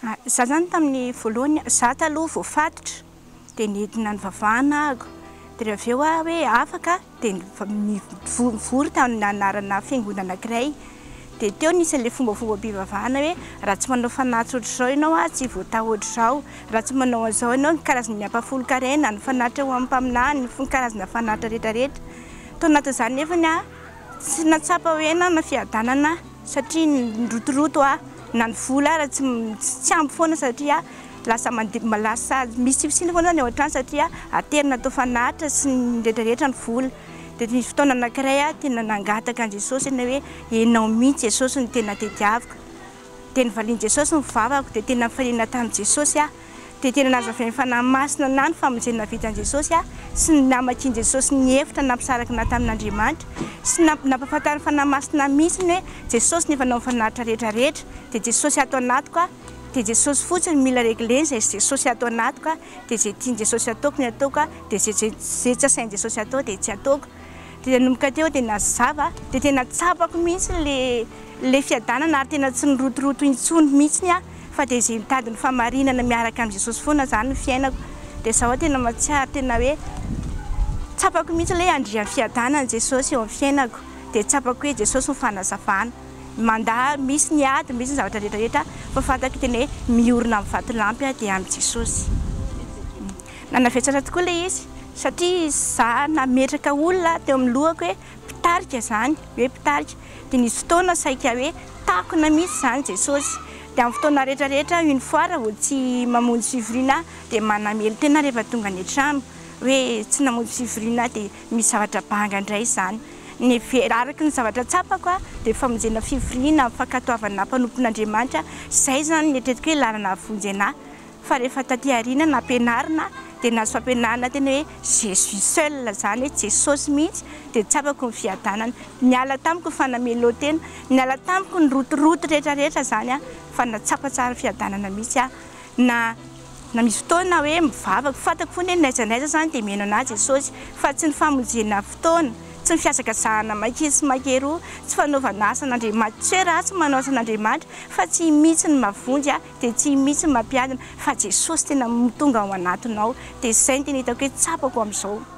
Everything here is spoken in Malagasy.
Za zany tamin'ny voalohany, za taloha voafatotra dia nentina nivavahana ahako, dia rehefa avy eo aho hoe afaka dia nivory tamin'ny anarana fiangonana anankiray, dia teo nisy an'ilay fombafombam-pivavahana hoe raha tsy manao fanatitra ohatr'izao ianao a, tsy voataha ohatr'izao, raha tsy manao an'izao ianao, ny karazana ny ampahafolon-karena, ny fanatitra ho amin'ny mpaminany, ny karazana fanatitra rehetrarehetra. Tao anatin'izany nefany aho tsy nahatsapa hoe nanana fiadanana aho satria nirotoroto aho, na ny vola ara tsy tsy ampy foana satria lasa mandeha lasa misy tsy fisiana foana zany ao an-trano satria aterina atao fanatitra sy ny rehetrarehetra ny vola. Dia nisy fotoana anankiray aho tena nangataka an'i Jesosy tena hoe ianao mihitsy Jesosy no tena tediaviko. Dia novalian'i Jesosy ny vavako dia tena nifanena tamin'i Jesosy aho. Dia tena nazavain'ny Fanahy Masina anah ny famonjena vitan'i Jesosy ahy sy ny namakian'i Jesosy ny hevitra nampisaraka anah tamin'Andriamanitra sy nampahafantarin'ny Fanahy Masina ahy mihitsy ny hoe Jesosy no efa nanao ny fanatitra rehetra rehetra dia Jesosy ato anatiko aho dia Jesosy fotsiny mila reglena izay Jesosy ato anatiko aho dia izay tian'i Jesosy ataoko ny ataoko aho dia izay izay tsy asain'i Jesosy atao dia tsy ataoko dia nanomboka teo dia nazava dia tena tsapako mihitsy le le fiadanana ary tena tsy nirotoroto intsony mihitsiny aho fa dia izay mitady ny fahamarinana miaraka amin'i Jesosy foana izany ny fiainako dia izaho aho tena mahatsiaro tena hoe tsapako mihitsy ilay andrian'ny fiadanana Jesosy eo amin'ny fiainako dia tsapako hoe Jesosy no fanazavana mandà misy ny ady misy ny zavatra rehetra rehetra fa fantako tena hoe miorina amin'ny vatolampy aho dia amin'i Jesosy. Nanavesatra tokoa ilay izy satria izaho nametraka olona teo amin'ny lohako hoe mpitarika izany, hoe mpitarika. Dia nisy fotoana saika hoe takona mihitsy izany Jesosy. Dia amin'ny fotoana rehetra rehetra une fois raha vao tsy mamonjy fivoriana aho dia manamelo-tena rehefa tonga any an-trano hoe tsy namonjy fivoriana aho dia misy zavatra banga indray izany. Ny araka ny zavatra tsapako dia famonjena fivoriana, fankatoavana mpanompon'Andriamanitra, izay izany no eritreretiko hoe lalana hahavonjy an'ahy. Fa rehefa taty aoriana nampianarina dia nahazo fampianarana tena hoe je suis seul zany hoe Jesosy mihitsy dia tsapako ny fiadanana. Niala tamiko ny fanamelohan-tena, niala tamiko ny rotoroto rehetra rehetra zany aho fa nahatsapa tsara fiadanana mihitsy aho. Na na misy fotoana hoe mivavaka, fantako foana hoe n'aiza n'aiza zany dia mihaino an'ahy Jesosy fa tsy ny famonjena fotoana, tsy ny fihazakazahana manketsy sy mankeroa, tsy fanaovana asan'Andriamanitra, tsy hoe ratsy ny manao asan'Andriamanitra fa tsy mihitsy ny mahavonjy ahy. dia tsy misy mampiadina fa Jesosy tena tonga ao anatinao dia izay no tena hitako hoe tsapako amin'izao.